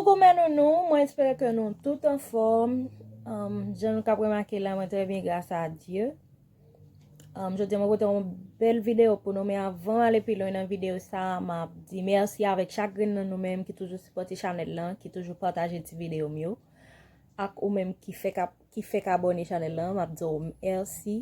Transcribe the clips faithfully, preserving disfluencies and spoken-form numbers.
Koukou, kòman nou, nou? Mwen espere ke nou tout anfòm. Um, jan nou kab remake la, mwen trè byen, gras a Dye. Um, jodi a mwen pote yon bèl videyo pou nou, men avan m ale pi lwen nan videyo sa, m ap di mèsi avèk chak grenn nan nou menm ki toujou sipòte chanèl lan, ki toujou pataje ti videyo m yo, ak ou menm ki fèk ap, ki fèk abòne chanèl lan, m ap di w mèsi.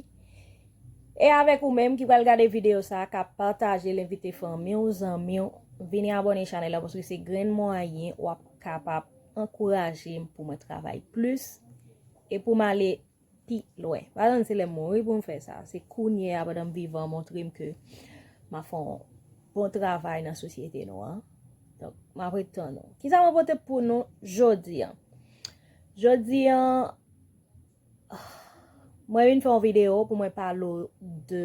E avèk ou menm ki pral gade videyo sa, k ap pataje l, envite fanmi w, zanmi w, vini abòne chanèl la, paske se grenn mwayen w ap kapab ankouraje m pou mwen travay plis e pou m ale pi lwen. Pa tann se lè m mouri pou m fè sa. Se kounye a, pandan m vivan, montre m ke m ap fè yon bon travay nan sosyete nou an. Donk, m ap ret tann nou. Kisa mwen pote pou nou jodi a? Jodi a, mwen vin fè yon videyo pou mwen pale w de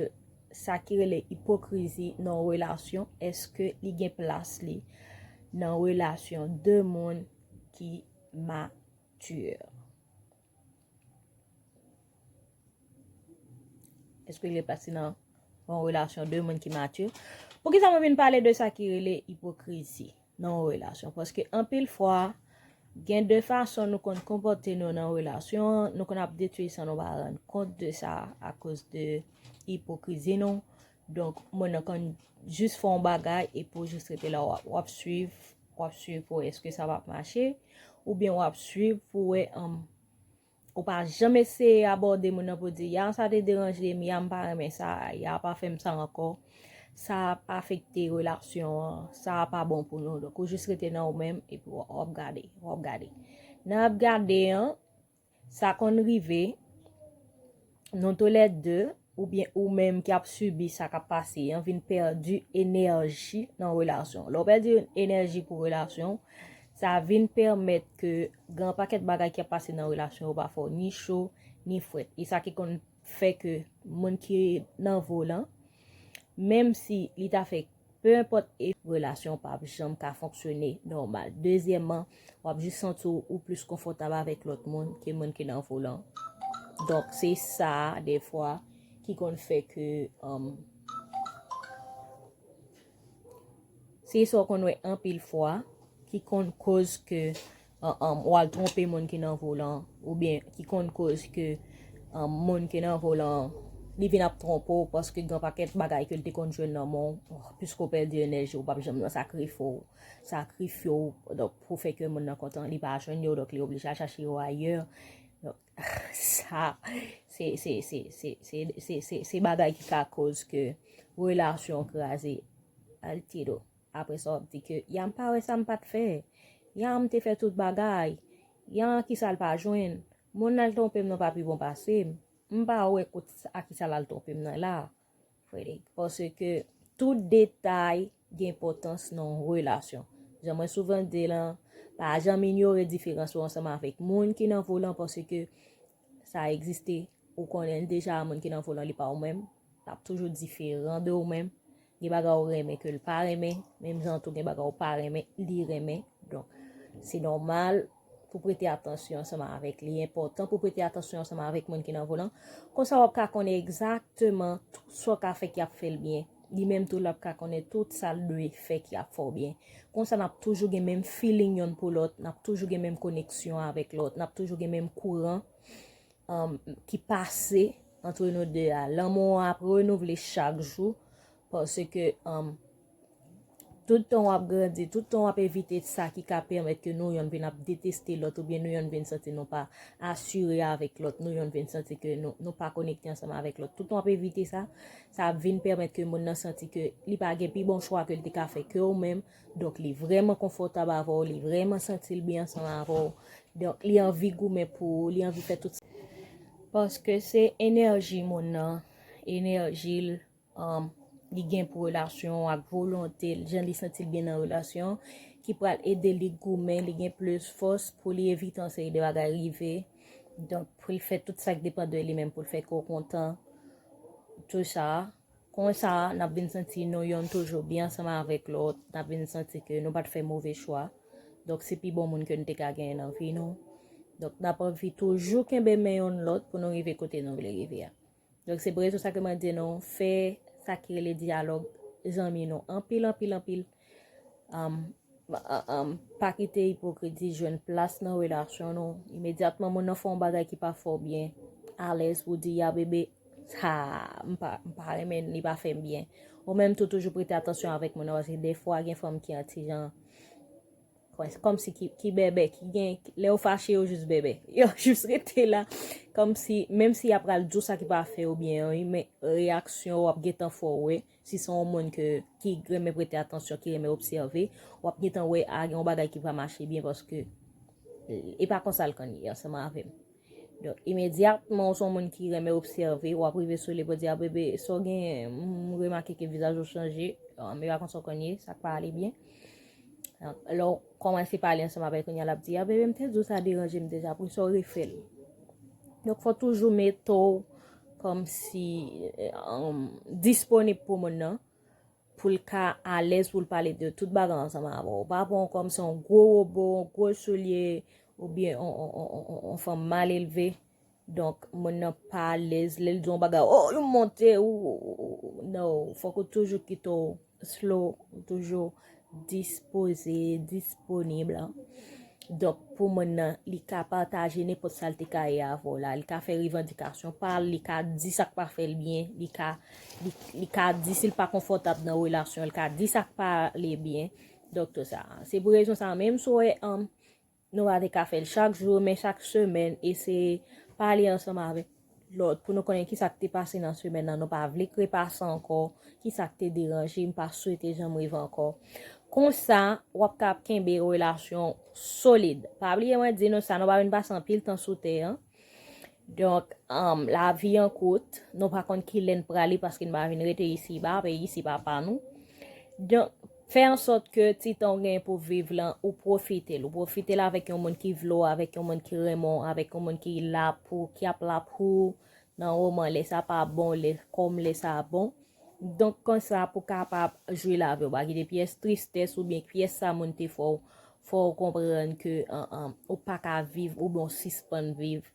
sa ki rele ipokrizi nan yon relasyon. Èske li gen plas li nan relasyon de moun ki mati? Èske li gen plas li nan yon relasyon de moun ki mati? Poukisa mwen vin pale de sa ki rele ipokrizi nan yon relasyon? Paske anpil fwa, gen de fason nou konn konpòte nou nan relasyon, nou konn ap detwi san nou pa rann kont de sa akoz de ipokrizi nou. Donk, moun nan konn jis fè yon bagay epi w jis rete la, w ap, w ap swiv, w ap swiv pou wè èske sa p ap mache, oubyen w ap swiv pou wè, um, ou pa janm eseye abòde moun nan pou di, ya, sa te deranje m, ya, m pa renmen sa, ya, pa fè m sa ankò. Sa ap afekte relasyon an, sa pa bon pou nou. Donk, ou jis rete nan ou menm, epi w ap gade, w ap gade. Nan ap gade an, sa konn rive, nou toulède, oubyen ou menm ki ap sibi sa k ap pase an, vin pèdi enèji nan relasyon. Lè w pèdi enèji pou relasyon, sa vin pèmèt ke gen yon pakèt bagay ki ap pase nan relasyon yo pa fè w ni cho, ni frèt. E sa ki konn fè ke moun ki nan volan, menm si li ta fè, pe enpòt e relasyon pa ap janm ka fonksyone nòmal. Dezyèmman, w ap jis santi w ou plis konfòtab avèk lòt moun ke moun ki nan volan. Donk, se sa, defwa, ki konn fè ke, um, se sa w konn wè anpil fwa, ki konn koz ke, um, um, w al twonpe moun ki nan volan, oubyen ki konn koz ke, um, moun ki nan volan, li vin ap twonpe w paske gen pakèt bagay ke l te konn jwenn nan men w, piske w pèdi enèji, w p ap janm nan sakrifye w, sakrifye w, donk, pou fè ke moun nan kontan, li pa jwenn yo, donk, li oblije al chache yo ayè. Donk, sa, se, se bagay ki ka koz ke relasyon kraze al tiro. Apre sa, w ap di ke, ya m pa wè sa m pa t fè. Ya m te fè tout bagay. Ya kisa l pa jwenn. Moun nan l twonpe m nan pa pi bon pase m. M pa wè kot a kisa l al twonpe m nan la. Frederick. Paske tout detay gen enpòtans nan yon relasyon. Jan mwen souvan di lan, pa janm inyore diferans ou ansanm avèk moun ki nan volan paske sa egziste. Ou konnen deja moun ki nan volan li pa ou menm. L ap toujou diferan de ou menm. Gen bagay ou renmen ke l pa renmen, menm jan tou gen bagay ou pa renmen, li renmen. Donk, se nòmal pou prete atansyon ansanm avèk li. Li enpòtan pou prete atansyon ansanm avèk moun ki nan volan. Konsa w ap ka konnen egzakteman tout sa w ka fè ki ap fè l byen. Li menm tou l ap ka konnen tout sa l dwe fè ki ap fè w byen. Konsa n ap toujou gen menm feeling yonn pou lòt, n ap toujou gen menm koneksyon avèk lòt, n ap toujou gen menm kouran, um, ki pase antre nou de a. Lanmou an ap renouvle chak jou, paske, um, tout tan w ap grandi, tout tan w ap evite sa ki ka pèmèt ke nou yonn vin ap deteste lòt, oubyen nou yonn vin santi nou pa asire avèk lòt, nou yonn vin santi ke nou, nou pa konekte ansanm avèk lòt. Tout tan w ap evite sa, sa ap vin pèmèt ke moun nan santi ke li pa gen pi bon chwa ke l te ka fè ke ou menm. Donk, li vrèman konfòtab avè w, li vrèman santi l byen ansanm avè w. Donk, li anvi goumen pou ou, li anvi fè tout sa. Paske se enèji moun nan, enèji l, um, li gen pou relasyon ak volonte l, jan li santi l byen nan relasyon, ki pral ede li goumen, li gen plis fòs pou li evite yon seri de bagay rive. Donk, pou l fè tout sa k depann de li menm, pou l fè ke w kontan, tou sa. Konsa, n ap vin santi nou yonn toujou byen ansanm avèk lòt, n ap vin santi ke nou pa t fè move chwa. Donk, se pi bon moun ke nou te ka genyen nan vi nou. Donk, n ap anvi toujou kenbe men yonn lòt pou nou rive kote nou vle rive a. Donk, se pou rezon sa ke mwen di nou, fè sa ki rele dyalòg zanmi nou anpil, anpil, anpil. Um, Pa kite ipokrizi jwenn plas nan relasyon nou. Imedyatman moun nan fè yon bagay ki pa fè w byen, alèz pou di, "Ya bebe, sa, m pa, m pa renmen, li pa fè m byen." Ou menm tou toujou prete atansyon avèk moun nan, paske defwa gen fanm ki an ti jan, kòmsi ki, ki bèbè, ki gen, lè yo fache, yo jis bèbè. Yo jis rete la, kòmsi, menm si y ap pral di w sa ki pa fè yo byen, wi, men reyaksyon w ap gentan fè w wè. Si se yon moun ke, ki renmen prete atansyon, ki renmen obsève, w ap gentan wè, a, gen yon bagay ki pa mache byen, paske e pa konsa l konn ye ansanm avè m. Donk, imedyatman, ou se yon moun ki renmen obsève, w ap rive sou li pou di, "A, bebe, sa w genyen, m remake ke vizaj ou chanje, m pa konn sa w konn ye, sa k pa ale byen." Donk, lè w kòmanse pale ansanm avè l, kounye a l ap di, "A, bebe, m te di w sa deranje m deja, poukisa w refè l?" Donk, fò toujou mete w kòmsi, um, disponib pou moun nan, pou l ka alèz pou l pale de tout bagay ansanm avè w. Pa pran w kòmsi yon gwo wobo, yon gwo soulye, oubyen yon, yon, yon, yon, yon fanm mal elve. Donk, moun nan pa alèz, lè l di yon bagay, o, li monte, ou, ou, ou, ou, no, fòk ou toujou kite w slow, ou toujou dispoze, disponib. Donk, pou moun nan, li ka pataje nenpòt sa l te ka ye avè w la, li ka fè revandikasyon pa l, li ka di sa k pa fè l byen, li ka, li, li ka di si l pa konfòtab nan relasyon, li ka di sa k pa ale byen. Donk, tout sa. Se pou rezon sa, menm si w wè, um, nou pa te ka fè l chak jou, men chak semèn, eseye pale ansanm avèk lòt pou nou konnen ki sa k te pase nan semèn nan. Nou pa vle k repase ankò, ki sa k te deranje, m pa swete janm rive ankò. Konsa, w ap ka kenbe relasyon solid. Pa bliye mwen di nou sa, nou pa vin pase anpil tan sou tè an. Donk, um, lavi an kout, nou pa konn ki lè n prale paske n pa vin rete isiba, peyi isi pa pa nou. Donk, fè an sòt ke ti tan w gen pou viv lan, ou pwofite l. Ou pwofite l avèk yon moun ki vle w, avèk yon moun ki renmen w, avèk yon moun ki la pou, ki ap la pou ou nan moman lè sa pa bon, lè kòm lè sa bon. Donk, konsa pou kapab jwi lavi w. Pa kite pyès tristès oubyen pyès sa moun te fè w, fè w konprann ke, an, an, ou pa ka viv oubyen w sispann viv.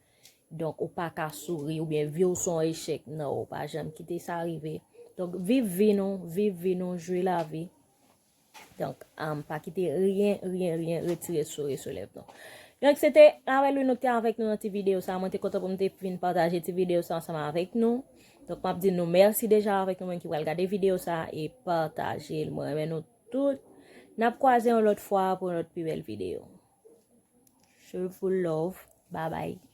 Donk, ou pa ka souri oubyen vi w se yon echèk. Non, ou pa janm kite sa rive. Donk, viv vi nou, viv vi nou, jwi lavi. Donk, um, pa kite ryen, ryen, ryen retire souri sou lèv nou. Donk, se te avè Louis nou ki te avèk nou nan ti videyo sa. Mwen te kontan pou m te vin pataje ti videyo sa ansanm avèk nou. Donk, m ap di nou mèsi deja avèk nou menm ki pral gade videyo sa e pataje l. Mwen renmen nou tout. N ap kwaze yon lòt fwa pou yon lòt pi bèl videyo. Show full love. Bye bye.